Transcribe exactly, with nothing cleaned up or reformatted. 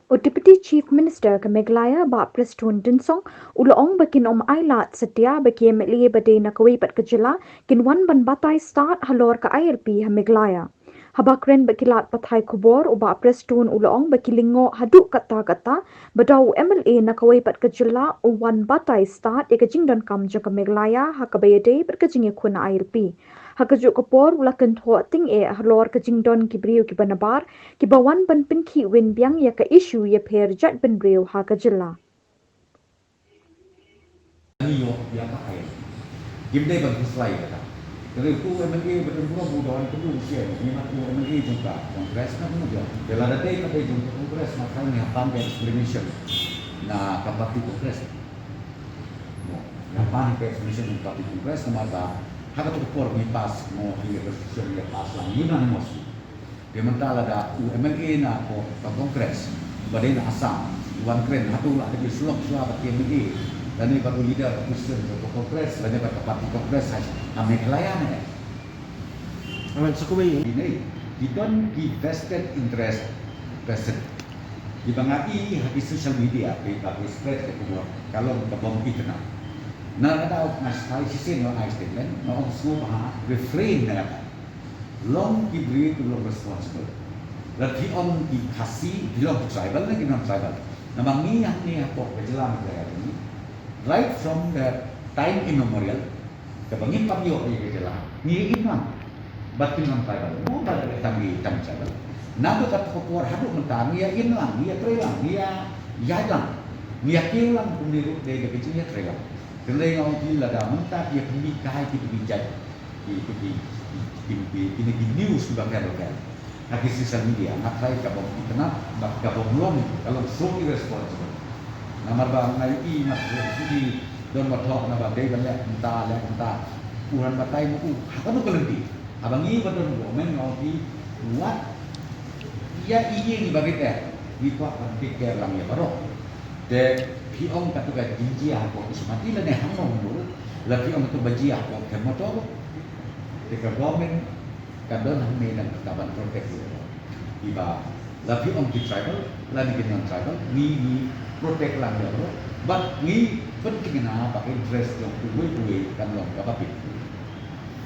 U Deputy Chief Minister ka Meghalaya, Bah Prestone Tynsong, u la ong ba kin ym ailad satia ba ki M L A ba dei na kawei pat ka jylla kin wan ban batai stad halor ka I L P ha Meghalaya. Haba kren bad ki lad pathai khubor, u Bah Prestone u la ong ba ki lyngngoh haduh katta katta ba da u M L A na kawei pat ka jylla u wan batai stad ïa ka jingdonkam jong ka Meghalaya ha kaba ïadei bad ka jingïakhun I L P. Ha kajuh ka por u la kynthoh tyngeh halor ka jingdon ki briew kiba nabar kiba wan ban pynkhih win biang ïa ka issue ïapher jaitbynriew ha ka jylla. Ngi ïoh ïa ka aiñ. Ngim dei ban khuslai ïa kata. Te u M L A ba don burom u don kynduh u shem, ngi mat u M L A jong ka Congress na kumno jong. Te lada dei ka dei jong ka Congress na ka ngi hap ban da explanation na ka party Congress. Mo, ngi hap ban da explanation na ka party Congress namar ba ha kato ka por ngi pass mo, ngi resolution ngi pass lang unanimously. Te mynta lada u M L A na ka Congress ba dei na Assam u wan kren, hato la dei shlok shuwa bad ki M L A lane bad u leader opposition ka Congress lane bad ka party Congress ha Meghalaya ne? Amen, sa kawei. Ki don ki vested interest person. Kiba nga i ha ki social media kiba ki spread ka khubor ka long ka bym itynnad. Na ka daw nga sa shisien nga ai statement, nga ong sngewbha refrain na kata. Long ki briew ki long responsible. Lada phi ong ki Khasi, phi long ki tribal ne ki non tribal. Namar ngi hangne hapoh ka jylla Meghalaya jong ngi, right from the time immemorial, kaba ngi pynïoh ïa ka jylla, ngi im lang bad ki non tribal. Mo ba la tang ngi tang tribal. Naduh katto ka por haduh mynta ngi ïa im lang, ngi ïa trei lang, ngi ïa ïaid lang, ngi ïa kiew lang, kumne ruh dei da ka jingïatrei lang. Te lei nga ong phi lada mynta ki ïa pynmih kai ki pynmih jait. Ki, ki, ki, ki, ki, kine ki news kiba pher ba pher ha ki social media, nga tharai ka bym itynnad bad ka bym long, ka long so irresponsible. Namar ba nga ïohi nga shu don ba thoh naba dei ban leh kumta leh kumta. U han batai ma u ha kano ka lynti? Haba ngi ba don government nga ong phi wat ïa ïa ngi ba rit eh, ngi kwah ban take care lang ïa baroh. Te phi ong katu ka jingjia hapoh ki samati lane hangne hangne, la phi ong katu ba jia hapoh Khyrmotor. Te ka government ka don hangne nang kata ban protect ïa baroh. Kiba la phi ong ki tribal lane ki non tribal, ngi ngi protect lang ïa baroh bad ngi pynthikna ba ka interest jong uwei uwei kan long kaba bit.